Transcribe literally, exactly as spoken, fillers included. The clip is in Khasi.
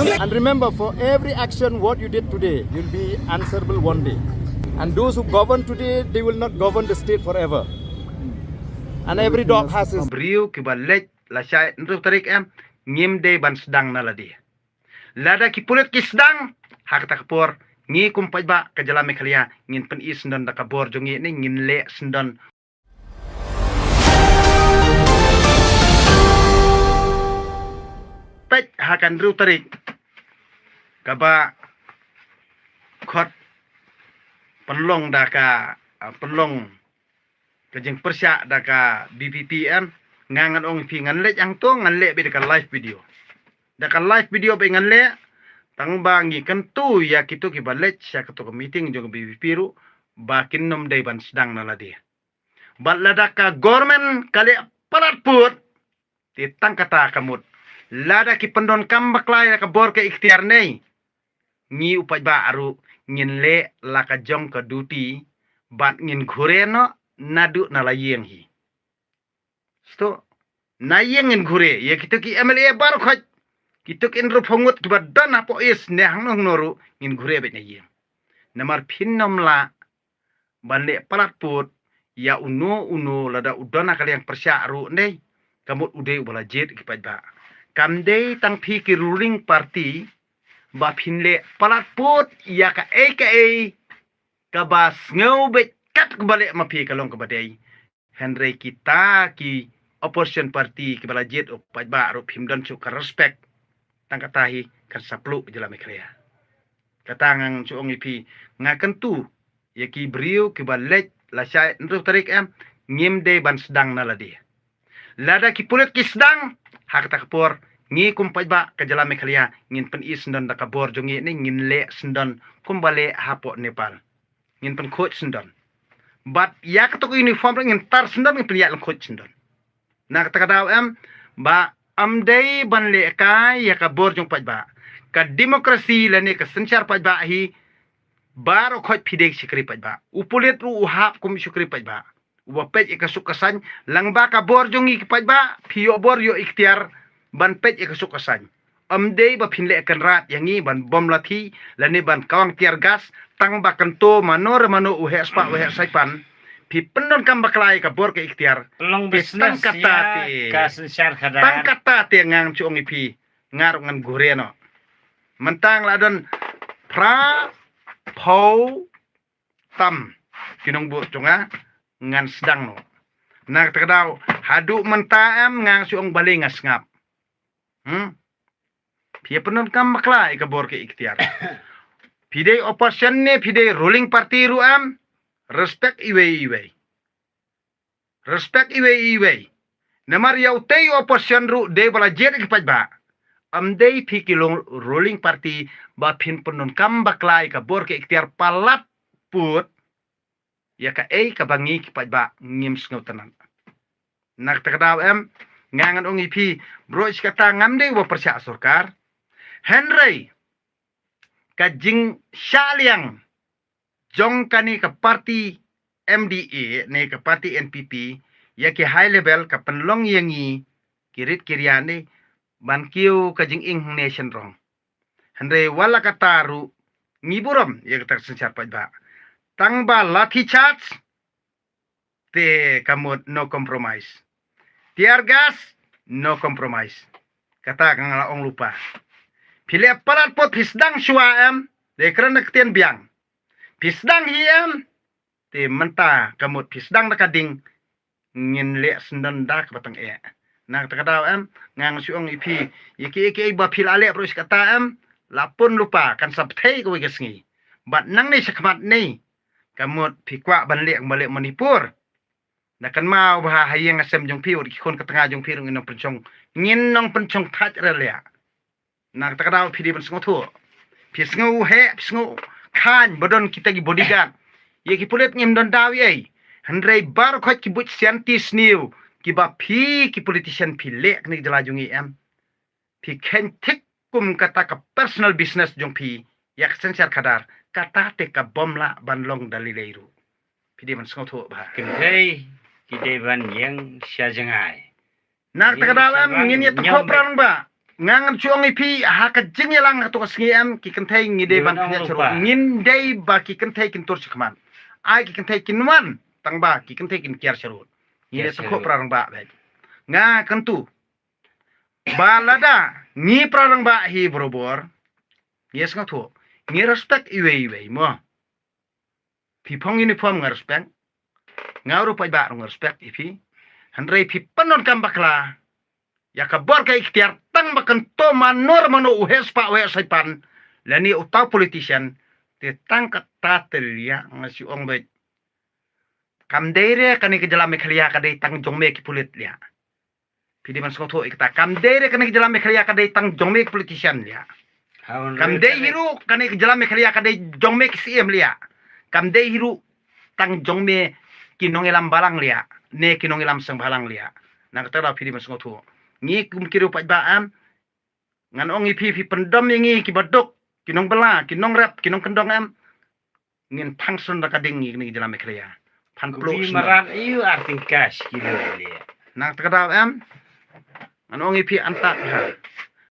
And remember, for every action what you did today, you'll be answerable one day. And those who govern today, they will not govern the state forever. And every dog has his briew. Kiba leit lashai hynriew tarik em, ngim dei ban sdang na lade. Lada ki pulit ki sdang, ha kata ka por ngi kum paidbah ka jylla Meghalaya ngin pyni syndon da ka bor jong ngi ne ngin leh syndon. Peit ha ka hynriew tarik kaba khot pynlong da ka, ah, pynlong ka jingpyrshah da ka B P P em, nga ngan ong ïa phi ngan leit hangto ngan leh beit da ka live video. Da ka live video beit ngan leh, tang ba ngi kyntu ïa kito kiba leit sha kato ka meeting jong ka B P P ruh ba kin nym dei ban sdang na lade. Bad lada ka government ka leh palat put, te tang kata ka mut. Lada ki pyndonkam bakla ïa ka bor ka iktiar ne ngi u paidbah ruh ngin leh la ka jong ka duty bad ngin khure noh naduh na la ïing hi. Sto na ïing ngin khure ïa kito ki M L A baroh khoit, kito ki hynriewphew ngut kiba don hapoh East ne hangno hangno ruh ngin khure beit na ïing. Namar phin nym lah ban leh palat put ïa uno uno lada u don ha ka liang pyrshah ruh ne ka mut u dei uba la jied ki paidbah. Kam dei tang phi ki ruling party ba phin leh palat put ïa kaei kaei kaba sngew beit kat kaba leh ma phi ka long kaba dei. Hynrei kita ki opposition party kiba la jied u paidbah ruh phim don shuh ka respect. Tang kata hi kan sa pluh jylla Meghalaya. Kata ngan shu ong ïa phi, nga kyntu ïa ki briew kiba leit lashai hynriew tarik em, ngim dei ban sdang na lade. Lada ki pulit ki sdang, ha kata ka por ngi kum paidbah ka jylla Meghalaya ngin pyni syndon da ka bor jong ngi ne ngin leh syndon kumba leh hapoh Nepal. Ngin pynkhuid syndon. Bad ïa kato ka uniform ruh ngin tar syndon, ngin pynïaid lyngkhuid syndon. Na kata ka daw em, ba ym dei ban leh kai ïa ka bor jong paidbah. Ka demokrasi lane ka synshar paidbah hi baroh khoit phi dei shakri paidbah. U pulit ruh u hap kum shakri paidbah. Uba peit ïa ka suk ka saiñ, lang ba ka bor jong ngi ki paidbah, phi ïoh bor ïoh iktiar ban peit ïa ka suk ka saiñ. Ym dei ba phin leh kynrad ïa ngi ban bom lathi lane ban kawang tear gas, tang ba kynto mano re mano u heh spah u heh saipan. Phi pyndonkam bakla ïa ka bor ka iktiar. Long business tang kata ïa te ka synshar khadar. Tang kata te ngan shu ong ïa phi, nga ruh ngan khure noh. Mynta nga la don phra phew tam ki nongbuh jong nga, ngan sdang noh. Na kata ka daw haduh mynta em nga shu ong balei nga sngap. Hmm? Phi ïa pyndonkam bakla ïa ka bor ka iktiar. Phi dei opposition ne phi dei ruling party ruh em, respect iwei iwei. Respect iwei iwei. Namar ïa utei u opposition ruh dei ba la jied ïa ki paidbah. Ym dei phi ki long ruling party ba phin pyndonkam bakla ïa ka bor ka iktiar palat put ïa kaei kaba ngi ki paidbah ngim sngewtynnat. Na kata ka daw em, nga ngan ong ïa phi, baroh shi katta ngam dei uba pyrshah sorkar. Hynrei ka jingshah liang jong kane ka party M D A ne ka party N P P ïa ki high level ka pynlong ïa ngi ki rit ki rian ne ban kiew ka jingim hangne shnong. Hynrei wat la katta ruh ngi burom ïa kata ka synshar paidbah. Tang ba lathi charge te ka mut no compromise. Tear gas, no compromise. Kata ka nga la ong lypa. Phi leh palat put phi sdang shuwa em, dei kren da ka ktien biang. Phi sdang hi em, te mynta ka mut phi sdang da ka ding, ngin leh syndon da kaba tyngeh. Na kata ka daw em, nga shu ong ïa phi, ïa kiei kiei ba phi la leh baroh shi katta em, la pun lypa, kan sa pynthei kawei ka sngi. Bad nangne shakhmat ne, ka mut phi kwah ban leh kumba leh Manipur. Na kynmaw ba ha ïing ha sem jong phi, wat ki khun ka tnga jong phi ruh ngin nongpynshong, ngin nongpynshong thait re leh. Na kata ka daw phi dei ban sngewthuh. Phi sngew heh, phi sngew khlaiñ ba don kita ki bodyguard. Ïa ki pulit ngim don daw ei. Hynrei baroh khoit ki buit scientist sniew kiba phi ki politician phi leh kane ka jylla jong ngi em. Phi kheiñ thik kum kata ka personal business jong phi ïa ka synshar khadar. Kata te ka bym lah ban long da lei lei ruh. Phi dei ban sngewthuh ba. Kynthei ki dei ban ïeng sha jngai. Na kata ka daw em ngin ïa tyrkhong pyrshah ba. Nga ngan shu ong ïa phi ha ka jingïalang ha tu ka sngi em, ki kynthei ngi dei ban khñiat sharud. Ngin dei ba ki kynthei kin tur shakhmat. Ai ki kynthei kin wan tang ba ki kynthei kin kiar sharud. Ngi dei tang ko para rangbah bad nga kyntu ba lada ngi para rangbah hi barabor, ngi sngewthuh, ngi respect iwei iwei mo. Phi phong uniform nga respect. Nga ruh paidbah ruh nga respect ïa phi. Hynrei phi pyndonkam bakla ïa ka bor ka ikhtiar tang ba kan to manor mano u heh spah u heh saipan lane uta u politician. Te tang kata te ria nga shu ong bad. Kam dei re kane ka jylla Meghalaya ka dei tang jong me ki pulit ria. Phi dei ban sngewthuh ïa kata, kam dei re kane ka jylla Meghalaya ka dei tang jong me ki politician ria. Kam dei hi ruh kane ka jylla Meghalaya ka dei jong me ki siem ria. Kam dei hi ruh tang jong me ki nongïalam balang ria ne ki nongïalam seng balang ria. Na kata ka daw phi dei ban sngewthuh. Ngi kum ki ruh paidbah em, ngan ong ïa phi, phi pyndom ïa ngi ki baduk, ki nongbylla, ki nongrep, ki nongkyndong em. Ngin thang shen da ka ding ngi kane ka jylla Meghalaya. Phan plu shen. Marat ïa u arting cash ki lo le. Na kata ka daw em, ngan ong ïa phi anta ha.